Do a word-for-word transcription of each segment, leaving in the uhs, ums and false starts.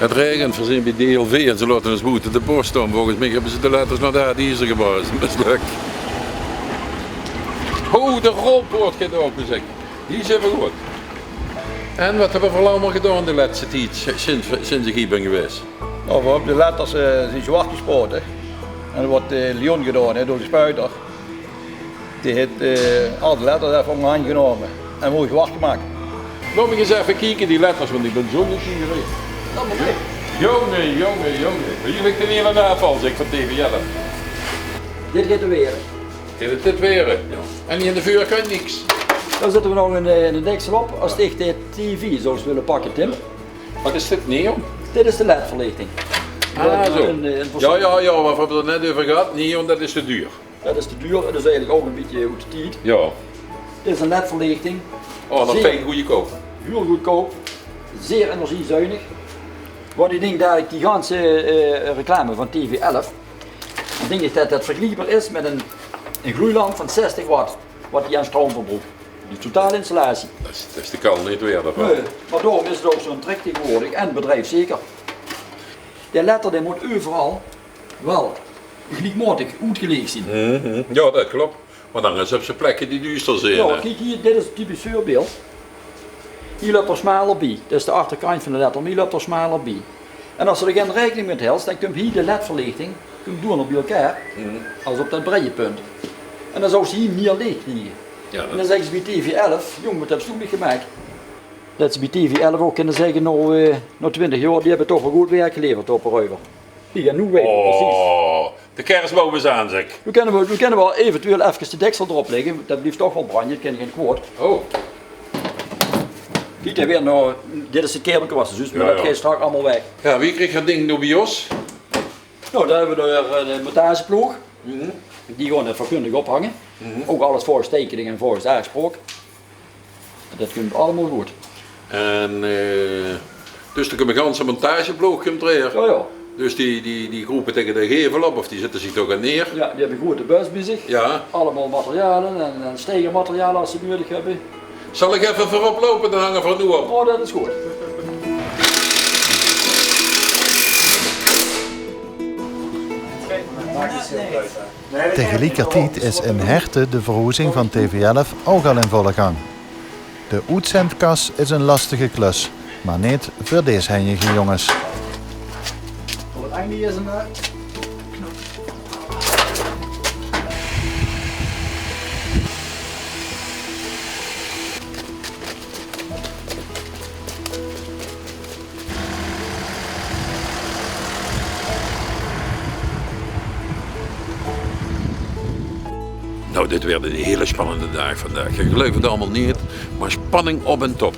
't Raegent, veer zeen bie D L V en ze laote ós boete de bós staon. Volges mich höbbe ze de letters nao de Aad Iezer gebaas. Mislök. Ho, de rolpoort geit ope, zèk. Hie zeen veer good. En waat höbbe veer allemaol gedaon de lètste tied, si-, sinds, sinds ich hie bön gewaes? Noe, veer höbbe de letters, eh, zeen zwart gespaote. En waat, eh, Leon gedaon haet door de spuiter, dae haet, eh, al de letters effe ónger de henj genómme en mooi zwart gemaak. Laot mich ins effe kieke, die letters, want ich bön zoe nuujsgierig. Jónge, jónge, jónge. Hie ligk 'ne hiele naafval, zèk, van T V elf. Dit geit 'r waere. Geit 't dit waere? Jao. En hie in de veurkantj niks? Dao zitte veer nog ein, eh, ein deksel op, es ich de T V zów wille pakke, Tim. Waat is dit, neon? Dit is de ledverlichting. Ah, zoe. Ein, eh, ein... Jao, jao, jao, veer höbbe 't d'r net euver gehad. Neon, det is te duur. Det is te duur en det is eigelik ouch ein bietje oet de tied. Jao. Dit is ein ledverlichting. Oh, nog fijn goodkoup. Hiel goodkoup. Zeer energiezuinig. Waat ich dink, det ich die ganse, eh, reclame van T V elf, ich dink det det vergeliekbaar is mit ein, ein gloeilamp van zestig watt, waat die aan stroum verbroek. Die totale installatie. Det is, det is de kal neet waerd, of waal? Nae, mer daorum is 't ouch zoe'n trek taengewoordig en bedriefszeker. De letter, dae mót euveral waal geliekmaotig oetgelaeg zeen. Mhm. Jao, det klop. Want angers höbs se plekke die duuster zeen, hè? Jao, kiek hie, dit is ein typisch veurbeeld. Hie löp 'r smaler bie. Det is de achterkantj van de letter, mer hie löp 'r smaler bie. En es se d'r gein raekening mit hèls, dan kump hie de ledverlichting, kump door nao bie-ein, es op det breiepunt. En dan zouws se hie mier leech kriege. Jao, en dan zègke ze bie T V elf: "Jóng, waat höbs doe mich gemaak?" Det ze bie T V elf ouch kinne zègke: "Noe, eh, nao twintig jaor, die höbbe toch waal good werk geleverd op de Ruiver." Die gaon noe weite, precies. Oh, de kersboum is aan, zèk. Noe kinne veer, noe kinne veer eventueel efkes de deksel d'rop lègke. Det blief toch waal branje, det kin gein kwaod. Oh. Kiek, dae weer nog, dit is 't kaebelke waat se zuus, mer det geit straks allemaol weg. Jao, wie krieg ich det ding noe bie ós? Noe, dao höbbe veer de, eh, de montageploog. Die gaon 't vakkundig ophange. Ouch alles volges teikening en volges aafspraok. Det kump allemaol good. En, eh, dus d'r kump 'ne ganse montageploog kump d'r haer. Jao, jao. Dus die, die, die kroepe taenge de gevel op, of die zitte zich toch aan neer. Jao, die höbbe 'n groete bus bie zich. Jao. Allemaol materiale en, en steigermateriale es ze nuuedig höbbe. Zal ich effe veurop loupe, dan hange veer noe op. Oh, det is good. Tegeliekertied is in Herte de verhoezing van T V elf ouch al in volle gang. De oetzendkas is 'n lastige klus, mer neet veur dees henjige jónges. Nou, dit weurt 'ne hele spannende daag vandaag. Geer geluif 't allemaol neet, mer spanning op en top.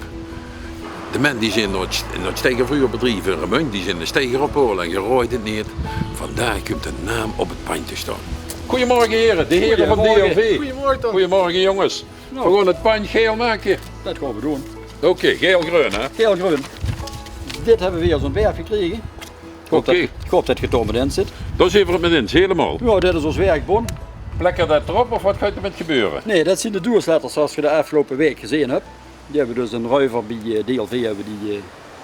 De men die zeen nao 't, nao 't steigervuurbedrief in Remunj, die zeen de steiger ophaole en geer raojt 't neet. Vandaag kump de naam op 't pandj te staon. Goeiemorge, here, de here van D L V. Goeiemorge. Goeiemorge, jónges. Nou. Veer gaon 't pandj gael make. Det gaon veer doon. Oké, gael-greun, hè? Gael-greun. Dit höbbe veer via zoe'n werf gekrege. Oké. Ich haop det, ich haop det 't d'r mit in zit. Dao zeen veer 't mit ins, hielemaol. Jao, dit is ós werkbon. Plekke veer det d'rop of waat geit d'r mit gebeure? Nae, det zeen de doeësletters zoeas geer de aafgeloupe waek gezeen höb. Die höbbe veer dus in Ruiver bie, eh, D L V höbbe veer die, eh,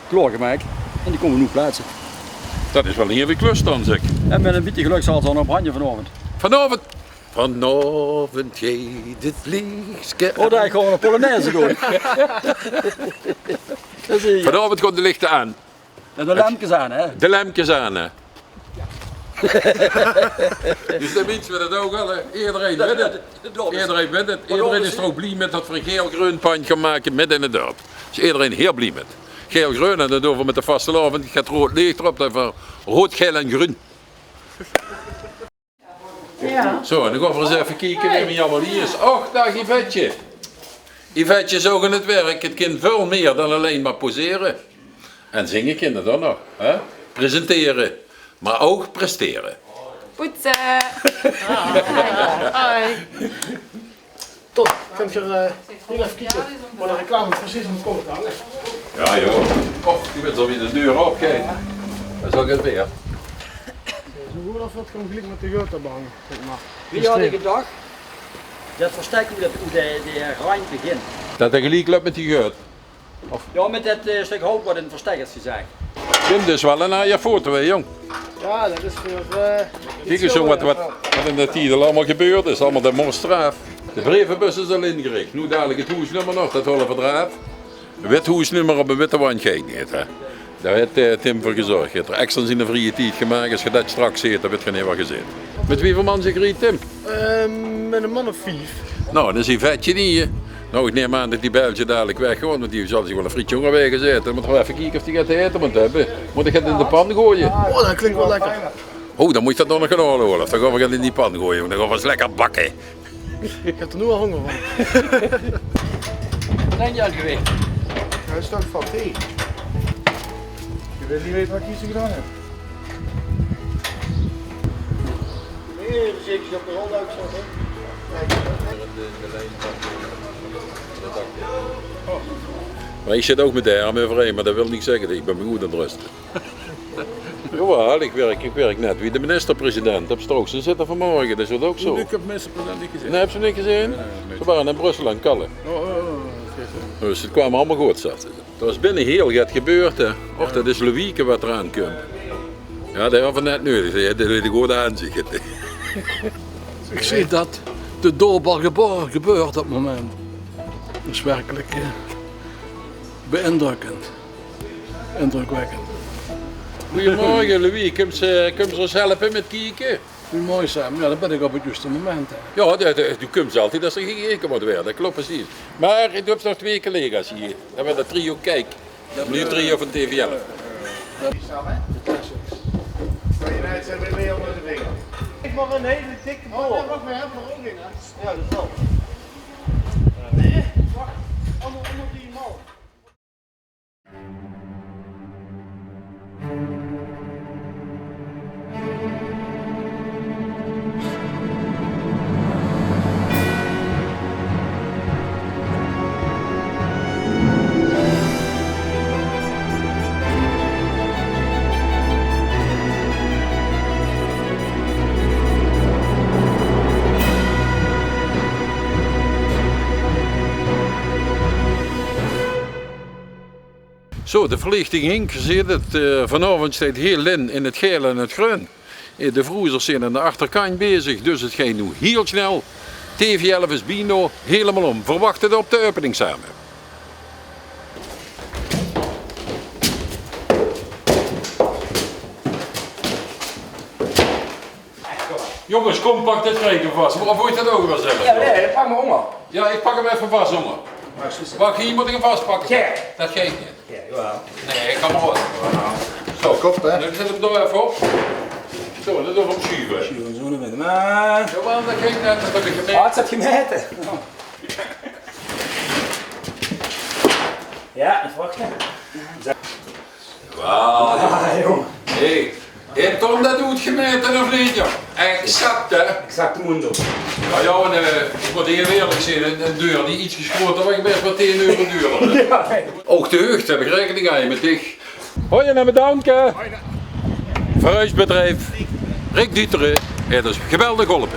klaorgemaak. En die kómme veer noe plaatse. Det is waal 'n hieve klus dan, zèk. En mit e bietje gelök zal 't nog branje vanaovend. Vanaovend? Vanaovend geit 't leechske aan. Oh, dao gaon veer 'n polonaise doon. Vanaovend gaon de lichte aan. En de lempkes aan, hè? De lempkes aan, hè? Dus de minse wètte 't ouch al, hè. Ederein wèt 't. Ederein wèt 't. Ederein is d'r ouch blie mit det veer e gael-greun pandj gaon make midde in 't dörp. Is ederein hiel blie mit. Gael-greun, en det doon veer mit de vastelaovend. Get roead leech d'rop, det veer roead, gael en greun. Jao. Zo, en dan gaon veer ins effe kieke wae d'r allemaol hie is. Och, daag Yvetje. Yvetje is ouch aan 't werk. 't Kin väöl mieër dan allein mer posere. En zinge kin 't ouch nog, hè? Presentere, mer ouch prestere. Poetse. Hoi. Toch, kènt geer, eh, hiel effe kieke wat de reclame precies mót kómme te hange? Jao, joh. Och, die wèt al wie de deur aopegeit. Det is ouch get weer. Zoe good es det kump geliek mit de geut te hange, zèk mer. Veer hadde gedach det verstek, wie det, wie de, de randj begint. Det 'r geliek löp mit die geut. Jao, mit det, eh, stök hout waat in 't verstek is gezat. Wim, dit is waal ein aajer foto, hè, jóng? Jao, det is veur, eh, kiek ins, jóng, waat, waat, waat in de tied allemaol gebeurd is. Allemaol de mors d'raaf. De brevebus is al ingerich. Noe dalik 't hoesnummer nog, det haole v'r d'raaf. Wit hoesnummer op ein witte wandj geit neet, hè. Dao haet, eh, Tim veur gezörg. Haet 'r extra in zien vrieje tied gemaak. Es geer det straks zeet, dan wit geer neet waat geer zeet. Mit wieväöl man zeet geer hie, Tim? Ehm, mit ein man of vief. Noe, det is ein vetje hie. Noe, ich num aan det die Belzje dalik weggaon, want die zal zich waal ein frietje hónger waere gezete. Dan mót ich effe kieke of die get te aete mót höbbe. Mót ich get in de pan goeaje? Oh, det klink waal lekker. Oh, dan mót ich det dan nog gaon haole, of dan gaon v'r get in die pan goeaje, want dan gaon v'r ins lekker bakke. Ich höb d'r noe al hónger van. Waat höbs se al gewaete? Hae is toch van thee. Ich wil neet weite waat ich hie zoe gedaon höb. Nae, zeker op de rol oet zo, hè. Mer ich zit ouch mit de erm euverein, mer det wil neet zègke det ich bie mich good aan 't ruste. Jawaal, ich wirk, ich wirk net wie de minister-president. Höbs se d'r ouch zeen zitte vanmorge, det is ouch zo. Nae, ich höb de minister-president neet gezeen. Nae, höbs se 'm neet gezeen? Nae, nae. Ze wore in Brussel aan 't kalle. Oh, oh, oh, oké, zo. Dus 't kwaam allemaol good, zaet ze. D'r is binne hiel get gebeurd, hè. Och, det is Louieke waat d'raan kump. Jao, dae haw v'r net neudig. Dae haet ein good aanzich. Ich zeen det de doorbraak gebe-, gebeurt op 't moment. Det is werkelik, eh, beïndrukkend. Indrukwekkend. Gojemorge, Louis. Kums se, kums se ós helpe mit kieke? Gojemorge, Sam. Jao, dan bön ich op 't juuste moment, hè. Jao, de, de, doe kums altied es d'r gekeke mót waere. Det klop precies. Mer doe höbs nog twee collega's hie. Dan höbbe v'r 't trio Kiek. 't Nuuj trio van T V L. Ich maak ein hiel dikke bol. Jao, det wel. Nae, wach. Ónger, ónger die mal. Zo, de verlichting hink, geer zeet 't, eh, vanaovend steit hiel Lin in 't gael en 't greun. Eh, de vroezers zeen aan de achterkantj bezig, dus 't geit noe hiel snel. T V elf is bienao hielemaol óm. Verwacht 't op de opening same. Jónges, kóm, pak dit kraedje vas. Of mót ich det ouch waal zelf doon? Jao, nae, pak mer ónger. Jao, ich pak 'm effe vas ónger. Wach, hie mót ich 'm vaspakke. Jao. Det geit neet. Jao, jawaal. Nae, ich kan mer waal. Zo, kop, hè? Dan zèt 'm dao effe op. Zo, dan doon v'r 'm sjuve. Sjuve 'm zo nao binne. Mer jawaal, det geit neet. Det höb ich gemaete. Ah, det höbs se gemaete? Jao, effe wachte. Wauw. Ah, jóng. Hey, haet Ton det oetgemaete of neet, jóng? Exact, hè? Exact mundo. Jao, jao, en, eh, ich mót hiel ierlik zeen, ein, ein deur die ietskes groter waor gewaes, waor tieën euro duurder. Jao. Ouch de huugde höb ich raekening gehaoje mit dich. Hoi en bedank, hè. Verhuisbedrief Rick Dieteren haet ós geweldig geholpe.